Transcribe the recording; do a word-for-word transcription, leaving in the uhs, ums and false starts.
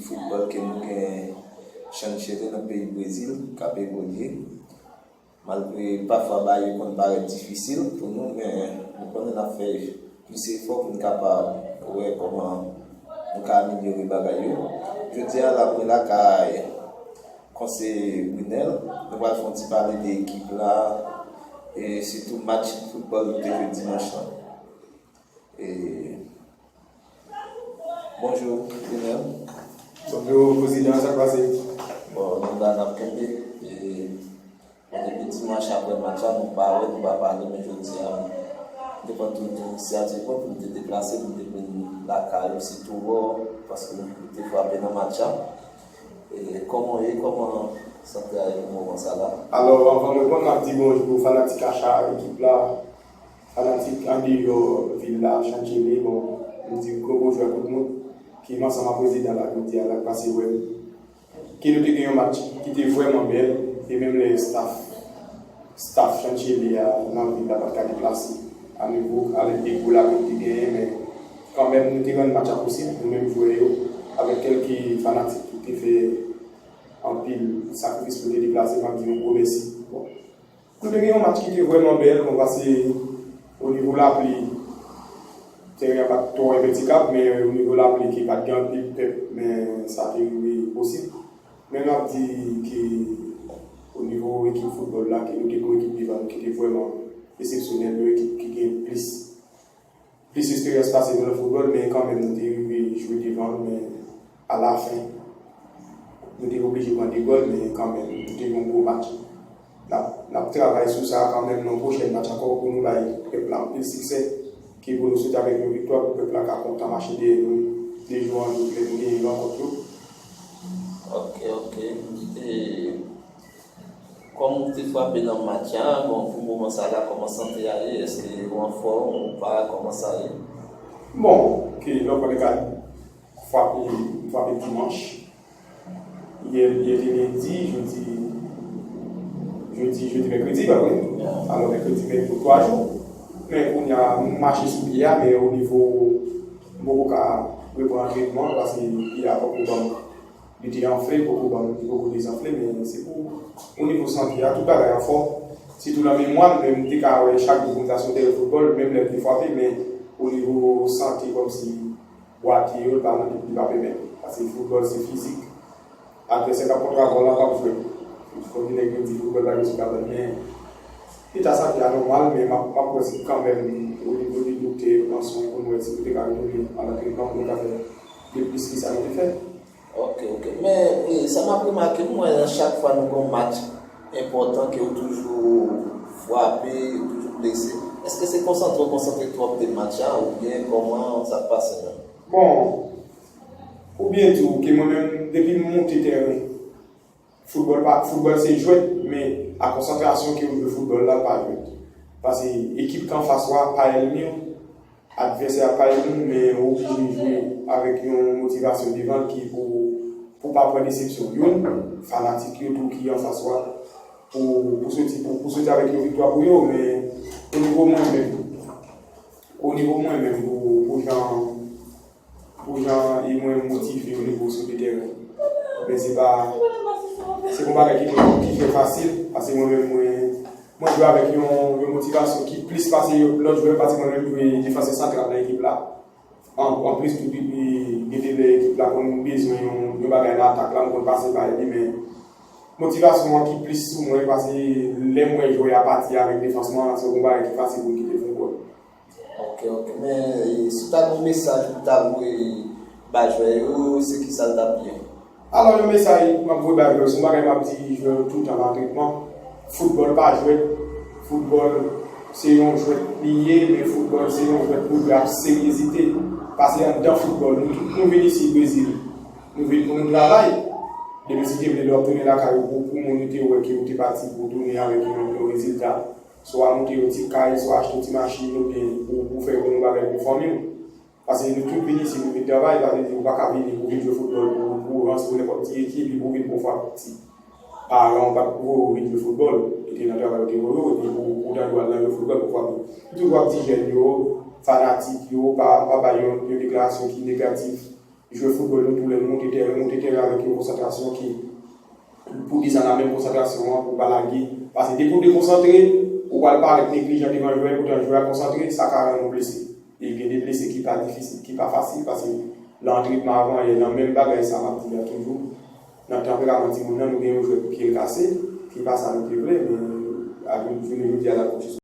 foutbòl ke nou gen Xanxerê nan peyi Brezil k ap evolye. Malgre pafwa bagay yo konn parèt difisil pou nou, men nou konnen n ap fè plis efò pou n kapab wè kòman nou ka amelyore bagay yo. Jodi a la, mwen lakay konseye Brunel, nou pral fè yon ti pale de ekip la, e sitou match foutbòl nou te jwe dimanch lan. E, bonjou, Brunel. Bonjou, prezidan, sa k pase? Bon, nou la n ap kenbe. E, bon, depi dimanch apre match la, nou pa wè, nou pa pale, men jodi a, nou te pran tout inisyativ pou nou te deplase, nou te vin lakay ou, sitou wè w, paske nou te frape nan match la. E, kòman w ye, kòman sante a ye pou moman sa la? Alò, anvan m reponn, m ap di bonjou fanatik Acha, ekip la, fanatik andeyò vil la, Xanxerê, bon, m di gwo bonjou a tout moun ki ansanm ak prezidan la jodi a la k pase wè m. Ke nou te gen yon match ki te vrèman bèl, e menm lè staff, staff Xanxerê a nan vil la pa t ka deplase a nivo avèk de gwo lapli ki te genyen, men kanmenm nou te rann match la posib, nou menm jwè yo, avèk kèlke fanatik ki te fè anpil sakrifis pou te deplase, m ap di yon gwo mèsi. Bon. Nou te gen yon match ki te vrèman bèl, bon, pase o nivo lapli, teren an pa t twò enpètikab, men o nivo lapli ki pa t gen anpil pèp, men sa te rive posib. Men m ap di ke o nivo ekip foutbòl la, ke nou te gen yon ekip devan nou ki te vrèman eksepsyonèl, yon ekip ki gen plis plis esperyans pase nou nan foutbòl, men kanmenm nou te rive jwe devan, men alafen, nou te oblije pran de gòl, men kanmenm, nou te yon gwo match. N ap, n ap travay sou sa kanmenm nan yon pwochèn match ankò pou nou bay pèp la anpil siksè, ke pou nou soti avèk yon viktwa, pou pèp la ka kontan mache dèyè nou, de jou an jou, lè nou genyen rankont yo. Ok, ok. E, Kòm ou te frape nan match la, bon, pou moman sa la, kòman sante a ye? Èske ou anfòm ou pa? Kòman sa ye? Bon, ke lè w pran ka frape, frape dimanch. Yè, yè te lendi, jodi, jodi, jodi mèkredi, pa vre? Alò, mèkredi, mèkredi pou twa jou. Men kounye a, m mache sou pye a, men o nivo, m poko ka reprann antrenman, paske pye a poko ban m Li te anfle, poko ban m, li poko dezanfle, men se pou, o nivo sante a, tout bagay anfòm. Sitou nan memwa m, men m te ka wè chak jou pou m ta sou teren foutbòl, menm lè m te frape, men o nivo sante, kòmsi bwate yo, li pa nan, li pa pèmèt. Paske foutbòl, se fizik. Advèsè k ap kontre avè w la, p ap jwe. Fòk gen nèg yo di foutbòl pa gen sou kabann, men eta sante a nòmal, men m ap, m ap wè si kanmenm, o nivo de doktè yo pran swen pou nou wè si nou te ka retounen andan tretman pou nou ka fè de plis ki sa nou te fè. Ok, ok. Men, e, sa m ap remake, m wè nan chak fwa nou gen yon match enpòtan ke ou toujou frape, ou toujou blese. Èske se konsantre ou konsantre twòp de match la, oubyen kòman sa ap pase menm? Bon, pou byen di w, ke mwen menm, depi m moute tèren, foutbòl pa, foutbòl se jwèt, men a konsantrasyon ke ou jwe foutbòl la, pa jwèt. Paske ekip k anfas ou a pa ènmi w, advèsè a pa ènmi w, men ou oblije jwe avèk yon motivasyon devan l ki pou, pou pa pran desepsyon. Youn, fanatik yo tou ki anfas ou a, pou, pou soti, pou, pou soti avèk yon viktwa pou yo, men o nivo mwen menm, o nivo mwen menm, pou, pou jan, pou jan e mwen motive o nivo sou le tèren. Men se pa, se pa yon bagay ki, ki fè fasil, paske mwen menm, mwen, mwen jwe avèk yon, yon motivasyon ki plis pase yon lòt jwè, paske mwen menm jwe defansè santral nan ekip la. An, anplis tou, depi gen de lè ekip la konn bezwen yon, yon bagay nan atak la, m konn pase bay li, men motivasyon an ki plis sou mwen, paske lè m wè jwè a pati avèk defans mwen, se yon bagay ki fasil pou m kite fè gòl. Ok, ok. Men, e, si w ta gen yon mesaj pou w ta voye ba jwè yo, se ki sa l t ap ye? Alò, yon mesaj m ap voye ba jwè yo, se yon bagay m ap di jwè yo toutan nan antrenman. Foutbòl pa jwèt. Foutbòl se yon jwèt li ye, men foutbòl se yon jwèt pou jwe ak seryezite. Paske anndan foutbòl, nou tout nou vin isit Brezil. Nou vin pou nou travay. Demen si Dye vle, lè w ap tounen lakay ou, pou, pou moun yo te wè ke ou te pati pou w tounen avèk yon, yon rezilta. Swa moute yon ti kay, swa achte yon ti machin, oubyen ou, ou fè yon bagay pou fanmi w. Paske nou tout vin isit, nou vin travay, sa vle di ou pa ka vini pou vin jwe foutbòl, pou, pou ranse nenpòt ti ekip, epi pou vin pran fwa ti paran w pa t voye w vin jwe foutbòl, ki te nan travay ou te voye w, epi pou, pou w ta dwe al nan jwe foutbòl pou fanmi w. M toujou ap di jèn yo, fanatik yo, pa, pa bay yon, yon deklarasyon ki negatif. Jwè foutbòl nou tou lè nou monte teren, monte teren avèk yon konsantrasyon ki pou dizan la menm konsantrasyon an pou pa lage. Paske depi w dekonsantre, ou pral parèt neglijan devan jwè, poutan jwè a konsantre, sa ka rann ou blese. E gen de blese ki pa difisil, ki pa fasil, paske nan antrenman avan yè, nan menm bagay sa m ap di la toujou, nan tanperaman timoun nan, nou gen yon jwè pou pye l kase, ki pa sa nou te vle, men avèk jounen jodi a la kondisyon